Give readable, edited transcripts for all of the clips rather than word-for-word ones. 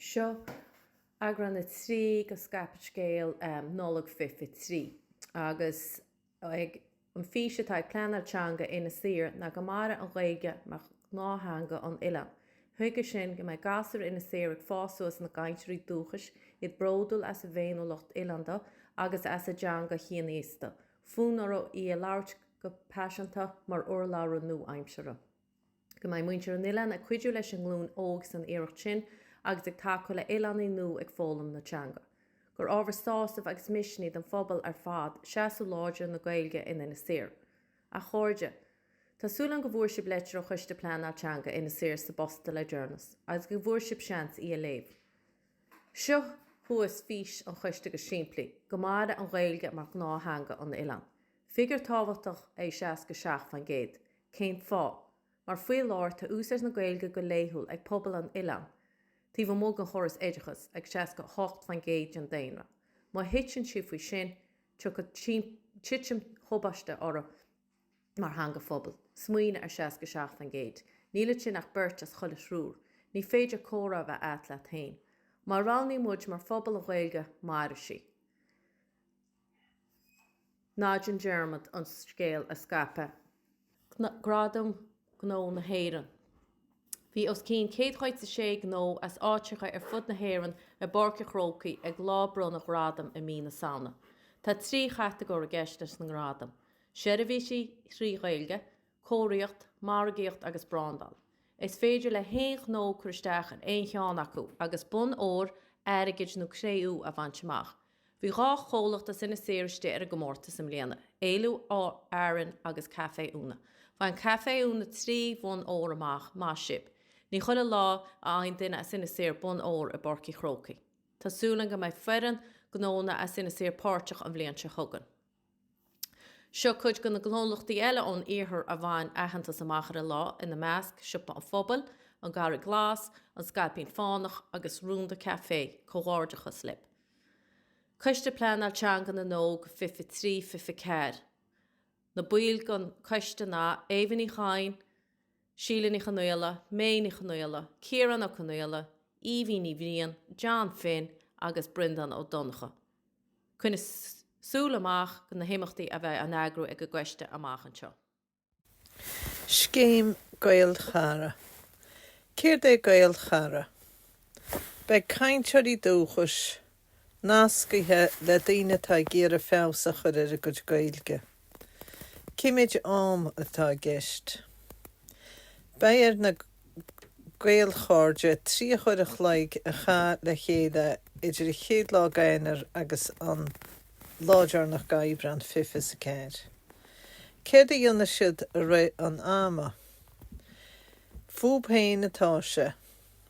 Seo eagrán 3 de Scaip an Scéal Nollaig 2023 agus ag an fís atá ag Pleanáil Teanga Inis Oírr ná go mairfidh an Ghaeilge mar ghnáththeanga an oileáin. Chuige sin, go mbeidh gasúir Inis Oírr ag fás suas ina gcainteoirí dúchais, iad bródúil as a bhféiniúlacht oileánda agus as a dteanga chianaosta, fonn orthu í a labhairt go paiseanta mar urlabhra nua-aimseartha. Go mbeidh muintir an oileáin ag cuidiú leis an nglúin óg san iarracht sin agus ag tacú le hoileánaigh nua ag foghlaim na teanga. Gur ábhar sásaimh agus misnigh don phobal ar fad seasamh láidir na Gaeilge in Inis Oírr. A chairde, Tá súil agam go bhfuair sibh leitir ó Choiste Pleanáil Teanga Inis Oírr sa bposta le deireanas agus go bhfuair sibh seans í a léamh. Seo thuas fís an choiste go simplí, go maire an Ghaeilge mar ghnáththeanga an oileáin. Figiúr tábhachtach é 67%. Cén fáth? Mar faoi láthair tá úsáid na Gaeilge go laethúil ag pobal an oileáin, taobh amuigh den chóras oideachais, ag 68% den daonra. Má thiteann sí faoi sin, tiocfaidh titim thubaiste orthu mar theanga phobail. Smaoinigh ar 67%. Níl ansin ach beirt as chuile thriúr. Ní féidir comhrá a bheith agat leat féin. Má roghnaíonn muid mar phobal an Ghaeilge, mairfidh sí. Ná déan dearmad an scéal a scaipeadh. Gradaim Gnó na hÉireann. Bhí os cionn 146 gnó as áiteacha ar fud na hÉireann i bPáirc an Chrócaigh ag lá bronnadh gradam i mí na Samhna. Tá 3 chatagóir i gceist leis na ngradaim, Seirbhísí trí Ghaeilge, Cóiríocht, Margaíocht agus Brandáil. Is féidir le haon ghnó cur isteach ar aon cheann acu agus bonn óir, airgid nó cré-umha a bhaint amach. Bhí 2 chomhlacht as Inis Oírr istigh ar an gcomórtas i mbliana, Éalú Árann agus Café Úna. Bhain Café Úna 3 bhonn óir amach, maith sibh! Ní chuile lá a fhaigheann duine as Inis Oírr bonn óir i bPáirc Uí Chrócaigh. Tá súil againn go mbeidh foireann gnónna as Inis Oírr páirteach an bhliain seo chugainn. Seo cuid de na gnólachtaí eile ón iarthar a bhain aitheantas amach ar an lá, ina measc, Siopa an Phobail, An Garraí Glas, An Scailpín Fánach agus Rúnda Café. Comhghairdeachas libh. Coiste Pleanáil Teanga na nÓg 23, 24. Na baill den choiste ná Éabha Ní Chadhain, Síle Ní Chonaola, May Ní Chonaola, Ciarán Ó Conaola, Evie Ní Bhriain, John Finn agus Breandán Ó Donnchadha. Coinnigh súil amach do na himeachtaí a bheidh á n-eagrú ag an gcoiste amach anseo. Scéim Gaelchara. Céard é Gaelchara? Beidh cainteoirí dúchais nascaithe le daoine atá ag iarraidh feabhas a chur ar a gcuid Gaeilge. Cé méid am atá i gceist? Beidh ar na Gaelchairde 30 uair a chloig a chaitheamh le chéile idir an chéad lá d'Eanáir agus an lá deireanach d'Aibreán 24. Céard a dhéanfaidh siad i rith an ama? Fúb féin atá sé.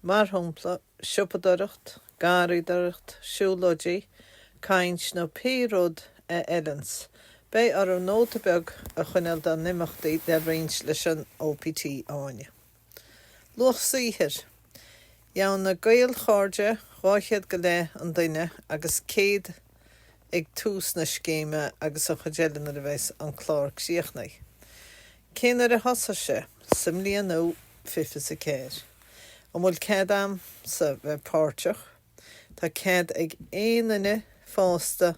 Mar shampla, siopadóireacht, garraíodóireacht, siúlóidí, caint nó pé rud a fheileanns. Beidh orthu nóta beag a choinneáil dá n-imeachtaí le roinnt leis an OPT, Áine. Luach saothair. Gheobhaidh na Gaelchairde 200 go leith an duine agus 100 ag tús na scéime agus an chuid eile nuair a bheas an clár críochnaithe. Cén uair a thosós sé? Sa mbliain nua 24. An bhfuil cead a'msa bheith páirteach? Tá cead ag aon duine fásta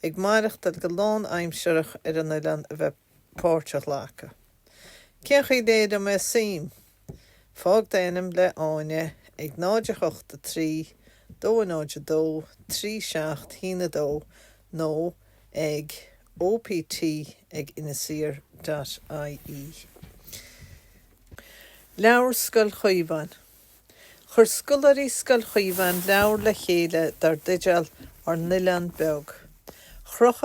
ag maireachtáil go lán-aimsearach ar an oileán a bheith páirt a ghlacadh. Cén chaoi a léireoidh mé suim? Fág d'ainm le Áine ag 0 8 3 2 0 2 3 7 1 2 nó ag opt ag inisoirr dot ie. Leabhar Scoil Chaomháin Chuir scoláirí Scoil Chaomháin leabhar le chéile dar dteideal Ár nOileán Beag. Chroch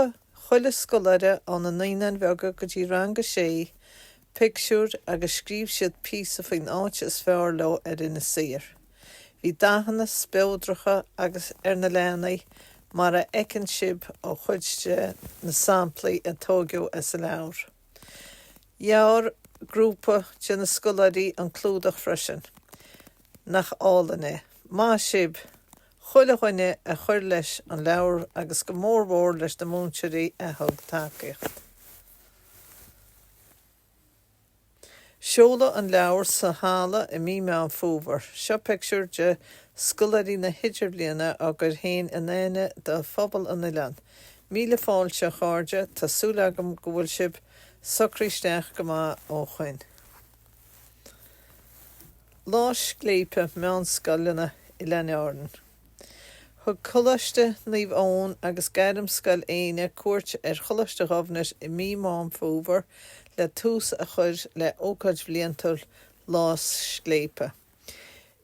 chuile scoláire ó na Naíonáin Bheaga go dtí Rang a Sé pictiúr agus scríobh siad píosa faoin áit is fearr leo ar Inis Oírr. Bhí dathanna spleodracha agus ar na leanaí mar a fheiceann sibh ó chuid de na samplaí a tóigeadh as an leabhar. Dhear grúpa de na scoláirí an clúdach freisin. Nach álainn é? Maith sibh, chuile dhuine a chuir leis an leabhar agus go mór mhór leis na múinteoirí a thug tacaíocht. Seoladh an leabhar sa halla i mí Meán Fómhair. Seo pictiúr de scoláirí na hIdirbhliana á gcur féin in aithne do phobal an oileáin. Míle fáilte a chairde, tá súil agam go bhfuil sibh socraithe isteach go maith ó shoin. Lá Scléipe Meánscoileanna Oileáin Árann. Thug Coláiste Naomh Eoin agus Gairmscoil Éanna cuairt ar Choláiste Ghobnait i mí Meán Fómhair le tús a chur le ócáid bhliantúil Lá Scléipe.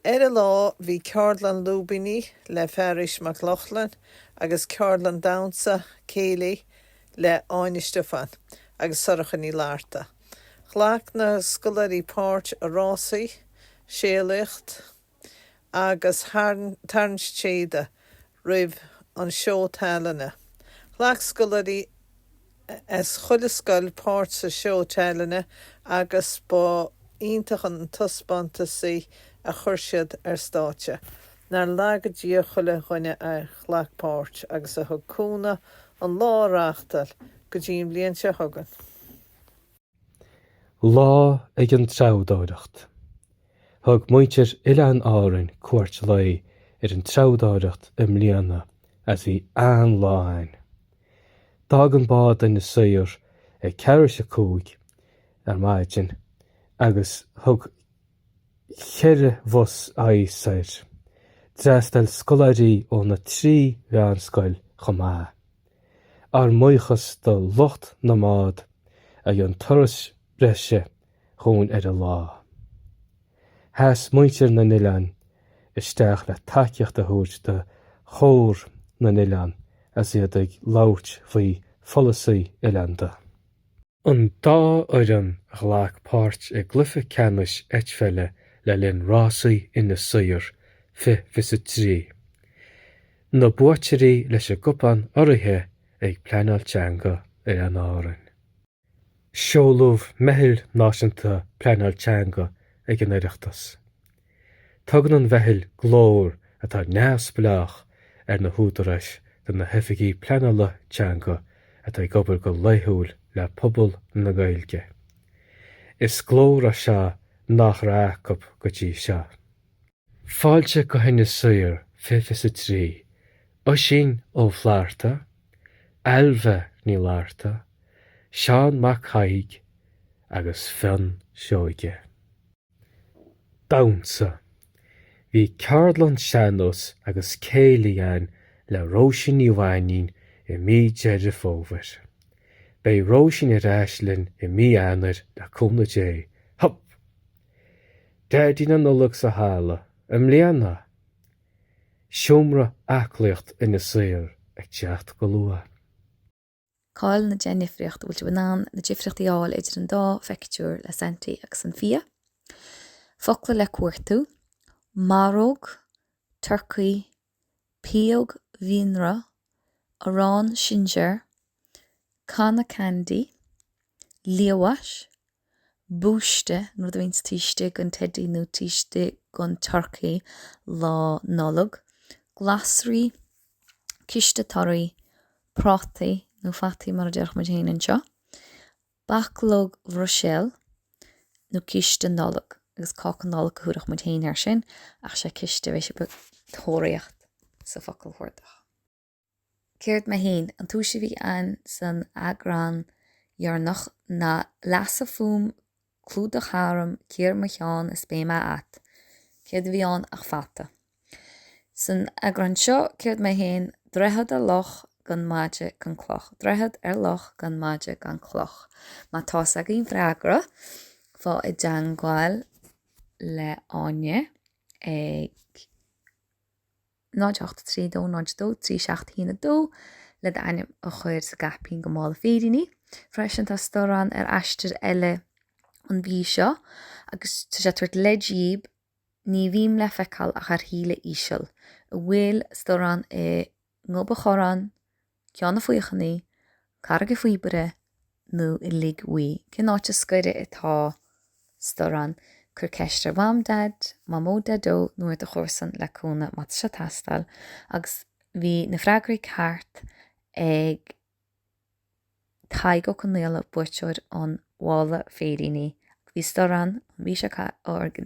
Ar an lá bhí ceardlann lúibíní le Fearghas Mac Lochlainn agus ceardlann damhsa céilí le Áine Stiofáin agus Sorcha Ní Fhlatharta. Ghlac na scoláirí páirt i rásaí, séalaíocht, agus tarraingt téada roimh an seó tallainne. Ghlac scoláirí as chuile scoil páirt sa seó tallainne agus ba iontach an taispeántas a chuir siad ar stáitse. Nár laga Dia chuile dhuine a ghlac páirt agus a thug cúnamh an lá a reáchtáil. Go dtí an bhliain seo chugainn. Lá ag an Treabhdóireacht. Thug muintir Oileáin Árainn cuairt lae ar an treabhdóireacht i mbliana agus bhí an-lá a'ainn. D'fhág an bád Inis Oírr ag ceathrú théis a 5 ar maidin agus thug cheithre bhus aghaidh soir. D'fhreastail scoláirí ó na trí mheánscoil chomh maith. Ár mbuíochas do lucht na mbád a dhein turas breise dhúinn ar an lá. Sheas muintir na n-oileán isteach le tacaíocht a thabhairt do Chór na nOileán agus iad ag labhairt faoi pholasaí oileánda. An dá fhoireann a ghlac páirt i gcluiche ceannais eitpheile le linn Rásaí Inis Oírr 2023. Na buaiteoirí leis an gcupán urraithe ag Pleanáil Teanga Oileáin Árann. Seoladh Meitheal Náisiúnta Pleanáil Teanga ag an Oireachtas. Tugann an mheitheal glór atá neamhspleách ar na húdaráis do na hoifigigh pleanála teanga atá ag obair go laethúil le pobal na Gaeilge. Is glór é seo nach raibh acu go dtí seo. Fáilte go hInis Oírr 2023, Oisín Ó Flatharta, Ailbhe Ní Fhlatharta, Seán Mac Thaidhg agus Fionn Seoige. Damhsa. Bhí ceardlann sean-nós agus céilí ann le Róisín Ní Mhainín i mí Deireadh Fómhair. Beidh Róisín ar ais linn i mí Eanáir le cúnamh Dé. Hup! Daidí na Nollag sa halla i mbliana! Seomra aclaíocht Inis Oírr ag teacht go luath. Cá'il na 10 ndifríocht, bhfuil sibh in ann na difríochtaí a fháil idir an dá phictiúr le Santy agus an fia? Focla le cuartú, maróg, turcaí, pióg mhianra, arán sinsear, canna candy, liamhais, búiste, an rud a bhíonns taobh istigh den teidí nó taobh istigh den turcaí Lá Nollag, glasraí, císte torthaí, prátaí, nó fataí mar a déarfadh muid féin anseo, bachlóg Bhruiséil nó císte Nollag, agus cáca Nollag a thabharfadh muid féin air sin, ach sé císte a bheidh sibh ag tóraíocht sa bhfocalchuardach. Céard mé féin? An tomhas a bhí ann san eagrán dheireanach ná lasadh fúm, clúdach tharam, cíor mo cheann is beidh mé a't. Céard a bhí ann ach fata. San eagrán seo, céard mé féin? Droichead ar loch gan maide gan cloch. Droichead ar loch gan maide gan cloch. Má tá's agaibh an freagra, fág i dteangmháil le Áine ag. 0 8 3 2 0 2 3 7 1 2 le d'ainm a chur sa gcaipín go mála féiríní. Freisin tá Storán ar aistear eile an mhí seo agus tá sé ag tabhairt leid dhíb, ní bhím le feiceáil ach ar thaoille íseal. An bhfuil Storán i nGob an Chorráin, Ceann na Faochanaí, Carraig an Phíobaire nó i Lig Bhuí. Cén áit sa scoire atá Storán? Cuir ceist ar Mham, Daid, Mamó, Daideo nó ar do chomharsan le cúnamh má tá sé ag teastáil. Agus bhí na freagraí ceart ag Tadhg Ó Conaola, buaiteoir an mhála féiríní. Bhí Storán an mhí seo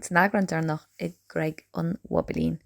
san eagrán deireanach i gCreag an Bhobailín.